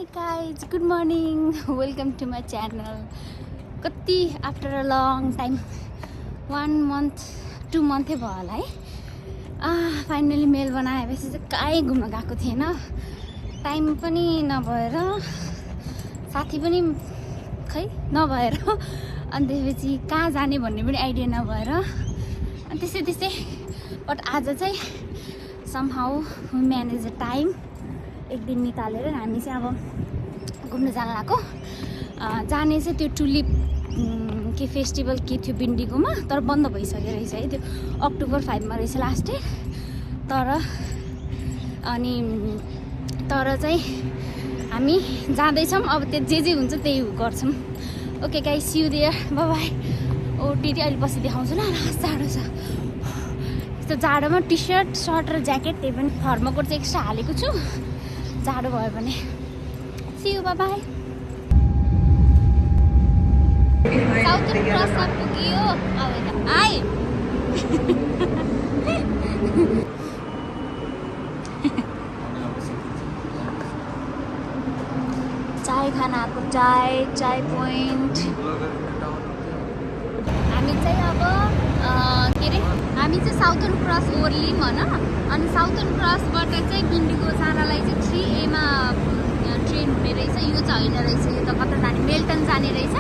Hi guys, good morning. Welcome to my channel. कति after a long time 1 month 2 month भयो होला है। Finally मेल बनाएपछि चाहिँ कहीँ घुम्न गएको थिएन, टाइम पनि नभएर साथी पनि खै नभएर अनि त्यसपछि कहाँ जाने भन्ने पनि आइडिया नभएर अनि त्यसै बट आज चाहिँ समहाउ म्यानेज द टाइम एक दिन निकालेर हामी चाहिँ अब घुम्न जान लागेको। जाने चाहिँ त्यो टुलिप के फेस्टिभल के थियो बिन्डीगोमा, तर बन्द भइसक्यो रहेछ है, त्यो अक्टोबर 5 मा रहेछ लास्ट डे। तर चाहिँ हामी जाँदैछौँ, अब त्यो जे हुन्छ त्यही गर्छौँ। Okay guys, see you there, bye bye. ओ टिटी अहिले पछि देखाउँछु ल, जाडो छ। यस्तो जाडोमा टी सर्ट र ज्याकेट, त्यही पनि फर्मकोट चाहिँ एक्स्ट्रा हालेको छु जाडो भयो भने। See you, bye bye. Southern क्रसमा पुग्यो। आइ चाय खान आएको, चाय पोइन्ट। हामी चाहिँ अब के अरे हामी चाहिँ साउथर्न क्रस ओर्लिम होइन, अनि साउथर्न क्रसबाट चाहिँ बिन्डीगो जानलाई चाहिँ 3A मा ट्रेन हुने रहेछ। यो चाहिँ होइन रहेछ, यो त कता जाने, मेल्टन जाने रहेछ।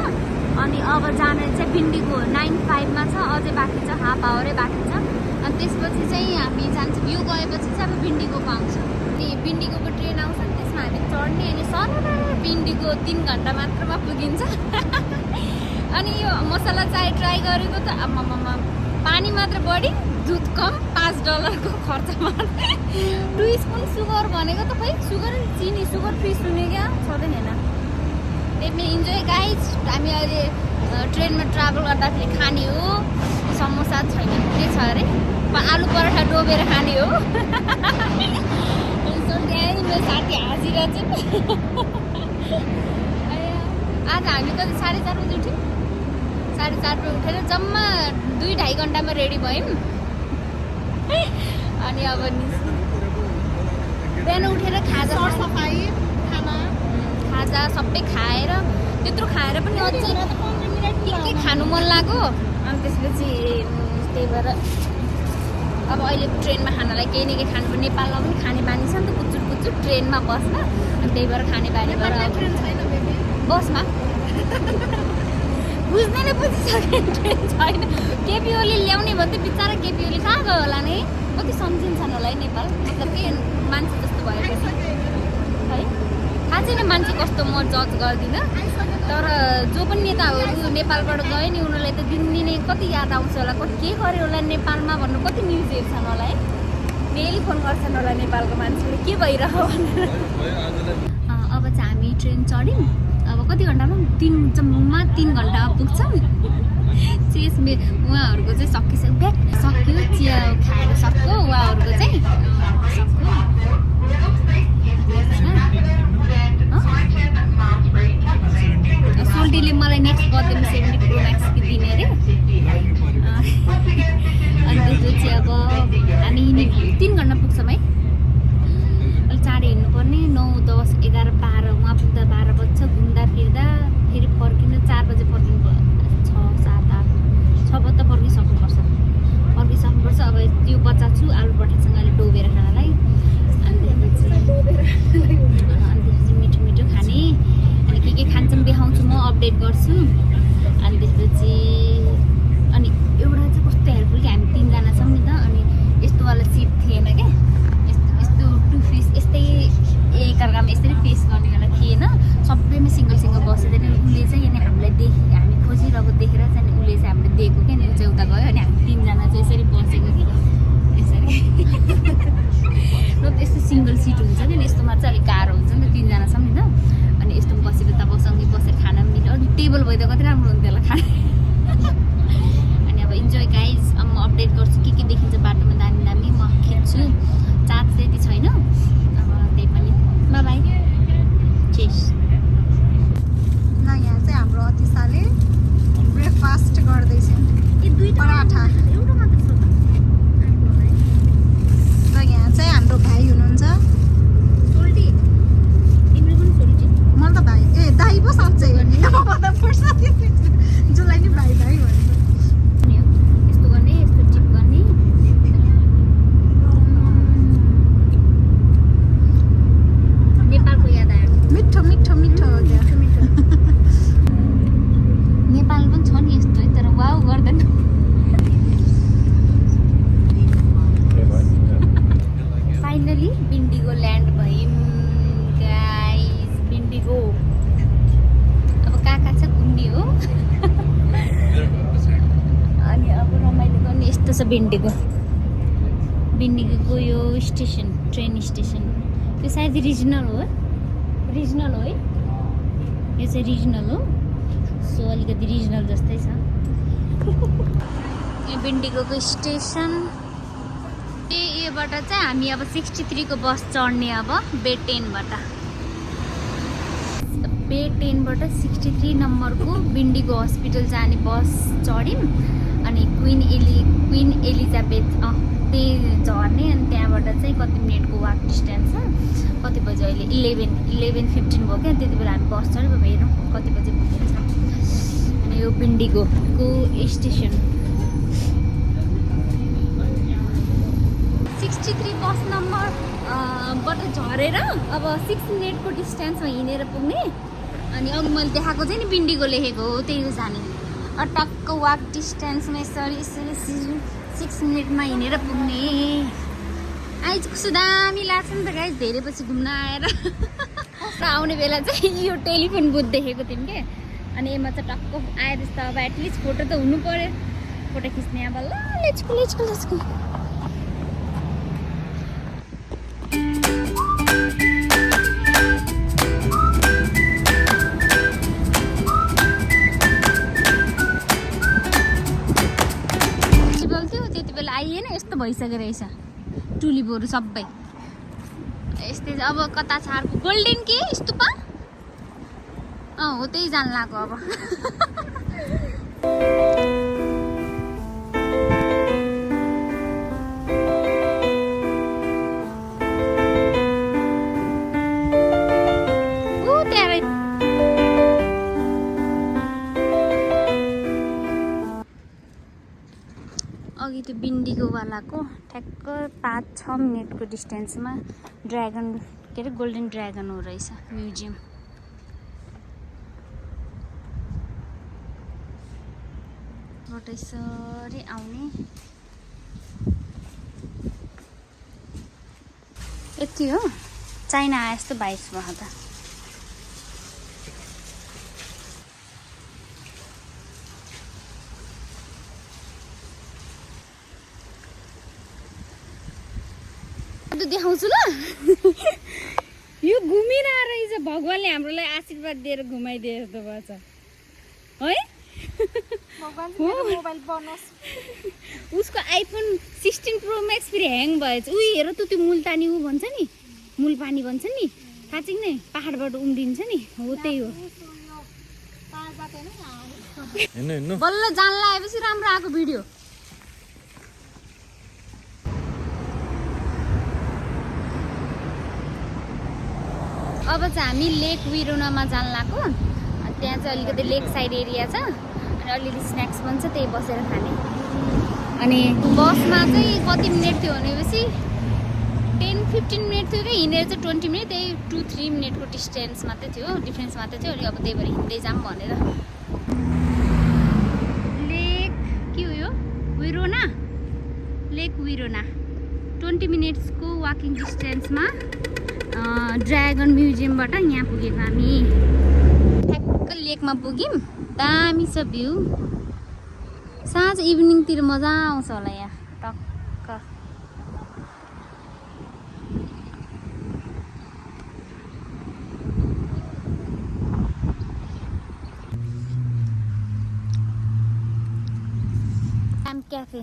अनि अब जाने चाहिँ बिन्डीगो 9:05 मा छ, अझै बाँकी छ, हाफ आवरै बाँकी छ। अनि त्यसपछि चाहिँ हामी जान्छौँ, यो गएपछि चाहिँ अब बिन्डीगो पाउँछ। अनि बिन्डीगोको ट्रेन आउँछ, त्यसमा हामी चढ्ने, अनि सर बिन्डीगो 3 घन्टा मात्रमा पुगिन्छ। अनि यो मसला चाय ट्राई गरेको त आम्मामा, पानी मात्र बढी, दुध कम, $5 को खर्च मात्रै। 2 स्पुन सुगर भनेको त खै सुगर चिनी सुगर फ्री सुने क्या, छँदैन होइन। त्यसमा इन्जोय गाइज। हामी अहिले ट्रेनमा ट्राभल गर्दाखेरि खाने हो समोसा, छैन के छ अरे आलु पराठा डोबेर खाने हो। त्यहीँ मेरो साथी हाँसिरहेको चाहिँ। आज हामी कति 4:30 बजी उठ्यौँ, 4:30 बजी उठेर जम्मा 2-2.5 घन्टामा रेडी भयौँ। अनि अब बिहान उठेर खाजा सबै खाएर, त्यत्रो खाएर पनि अझै के खानु मन लाग्यो। अनि त्यसपछि त्यही भएर अब अहिले ट्रेनमा खानालाई केही न केही खानु, नेपालमा पनि खाने बानी छ नि त, कुचुर ट्रेनमा बस्न। अनि त्यही भएर खाने बानी भएर बसमा बुझ्दैन, बुझिसक्यो ट्रेन छैन। केपी ओली ल्याउने भन्थ्यो, बिचरा केपी ओली कहाँ गयो होला नि, कति सम्झिन्छन् होला है नेपाल, मतलब के मान्छे जस्तो भएपछि है। थाहा छैन मान्छे कस्तो, म जज गर्दिनँ, तर जो पनि नेताहरू नेपालबाट गयो नि उनीहरूलाई त दिनदिनै कति याद आउँछ होला, कति के गर्यो होला नेपालमा भन्नु, कति न्युज हेर्छन् होला है, डेली फोन गर्छन् होला नेपालको मान्छेले के भइरह्यो भनेर। अब चाहिँ हामी ट्रेन चढ्यौँ, अब कति घन्टामा 3 घन्टा पुग्छौँ। चेस उहाँहरूको चाहिँ सक्यो, चिया खाएर सक्यो उहाँहरूको चाहिँ सोल्टीले मलाई नेक्स्ट बर्थडेमा 70 Pro Max दिने अरे। अनि त्यसपछि अब हामी 3 घन्टा पुग्छौँ है। अलिक चाँडै हिँड्नुपर्ने, 9, 10, 11, 12 उहाँ पुग्दा 12 बज्छ, घुम्दा फिर्दा फेरि फर्किँदा 4 बजे फर्किनु, 6, 7, 8, 6 बजे त फर्किसक्नुपर्छ। अब त्यो बच्चा छु आलु पराठासँगले डोबेर खानालाई। अनि त्यसपछि मिठो खाने, अनि के खान्छौँ देखाउँछु, म अपडेट गर्छु। अनि त्यसपछि अनि एउटा चाहिँ कस्तो हेल्पफुल कि हामी 3 जना छौँ नि त, अनि यस्तोवाला सिट थिएन क्या, यस्तो 2 फेस, यस्तै एकअर्कामा यसरी फेस गर्नेवाला थिएन, सबैमा सिङ्गल बसेर नि उसले चाहिँ अनि हामीलाई हामी खोजिरहेको देखेर चाहिँ उसले चाहिँ हामीले दिएको क्या, ऊ चाहिँ उता गयो, अनि हामी 3 जना चाहिँ यसरी बसेको कि यसरी। र यस्तो सिङ्गल सिट हुन्छ नि, यस्तोमा चाहिँ अलिक गाह्रो हुन्छ नि त, 3 जना छौँ नि त। अनि यस्तो बसेको त सँगै बसेर खाना पनि मिल्यो, टेबल भइदियो कति राम्रो हुन्थ्यो होला खाना। अनि अब इन्जोय गाइज। अब म अपडेट गर्छु के देखिन्छ बाटोमा, दामी म खिच्छु। चार्ज त्यति छैन, अब त्यही पनि बाइ बाइ। चेस ल, यहाँ चाहिँ हाम्रो अतिसाले ब्रेकफास्ट गर्दैछन्, पराठा। र यहाँ चाहिँ हाम्रो भाइ हुनुहुन्छ, सोल्टी, तिम्रो पनि सोल्टी। जसलाई नि भाइ भाइ भन्छ। यस्तो गर्ने, यस्तो टिप गर्ने। नेपालको याद आयो। मिठो मिठो मिठो हो क्या। नेपाल पनि छ नि यस्तो है, तर वाउ गर्दैन। फाइनली बिन्डिगो ल्यान्ड भयौँ गाइस। बिन्डिगो अब कहाँ छ घुम्ने हो। अनि अब रमाइलो गर्ने यस्तो छ बिन्डिगो। बिन्डिगोको यो स्टेसन, ट्रेन स्टेसन त्यो सायद रिजनल हो है। रिजनल हो है, यो चाहिँ रिजनल हो। सो अलिकति रिजनल जस्तै छ। यो बिन्डिगोको स्टेसन। योबाट चाहिँ हामी अब 63 को बस चढ्ने अब बे 10बाट। बे 10बाट 63 नम्बरको बिन्डिगो हस्पिटल जाने बस चढ्यौँ। अनि क्विन एलिजाबेथ त्यही झर्ने। अनि त्यहाँबाट चाहिँ कति मिनटको वाक डिस्टेन्स छ। कति बजी अहिले 11:15 भयो क्या। त्यति बेला हामी बस चढ्यो। अब हेरौँ कति बजी पुगिन्छ। अनि यो बिन्डिगोको स्टेसन 63 बस नम्बर बाट झरेर अब 6 मिनटको डिस्टेन्समा हिँडेर पुग्ने। अनि अघि मैले देखाएको चाहिँ नि बिन्डिगो लेखेको हो, त्यही हो जाने। टक्क वाक डिस्टेन्समा यसरी 6 मिनटमा हिँडेर पुग्ने। आइज कस्तो दामी लाग्छ नि त गाइस, धेरै पछि घुम्न आएर। आउने बेला चाहिँ यो टेलिफोन बुथ देखेको थियौँ क्या। अनि यसमा चाहिँ टक्क आएर जस्तो अब एटलिस्ट फोटो त हुनु पऱ्यो। फोटो खिच्ने अब ल लेट्सको। त्यति बेला आइएन, यस्तो भइसक्यो रहेछ टुलिपहरू सबै यस्तै। अब कता छ अर्को गोल्डन के स्तूप हो, त्यही जान लाग्यो अब। अघि त्यो बिन्डिगोवालाको ठ्याक्क 5-6 मिनटको डिस्टेन्समा ड्रागन के अरे गोल्डन ड्रागन हो रहेछ म्युजियम। यसरी आउने यति हो। चाइना आए जस्तो भाइस भयो त। देखाउँछु ल। यो घुमिरहेको रहेछ, भगवान्ले हाम्रोलाई आशीर्वाद दिएर घुमाइदिए जस्तो भएछ है। उसको आइफोन 16 प्रो म्याक्स फेरि ह्याङ भएछ। उयो हेर त त्यो मुल्तानी ऊ भन्छ नि, मूल पानी भन्छ नि, थाहा चाहिँ नै पहाडबाट उम्रिन्छ नि, हो त्यही हो। बल्ल जान लागेपछि राम्रो आएको भिडियो। अब चाहिँ हामी लेक विरोनामा जान लाग्यो। त्यहाँ चाहिँ अलिकति लेक साइड एरिया छ। अनि अलिअलि स्न्याक्स पनि छ, त्यही बसेर खाने। अनि बसमा चाहिँ कति मिनट थियो भनेपछि 10-15 मिनट थियो कि हिँडेर चाहिँ 20 मिनट। त्यही 2-3 मिनटको डिस्टेन्स मात्रै थियो, डिफ्रेन्स मात्रै थियो। अनि अब त्यही भएर हिँड्दै जाऊँ भनेर। लेक के हो यो? विरोना। लेक विरोना 20 मिनट्सको वाकिङ डिस्टेन्समा ड्रागन म्युजियमबाट यहाँ पुगेको हामी। ठ्याक्क लेकमा पुग्यौँ। दामी छ भ्यू। साँझ इभिनिङतिर मजा आउँछ होला यहाँ टक्क। क्याफे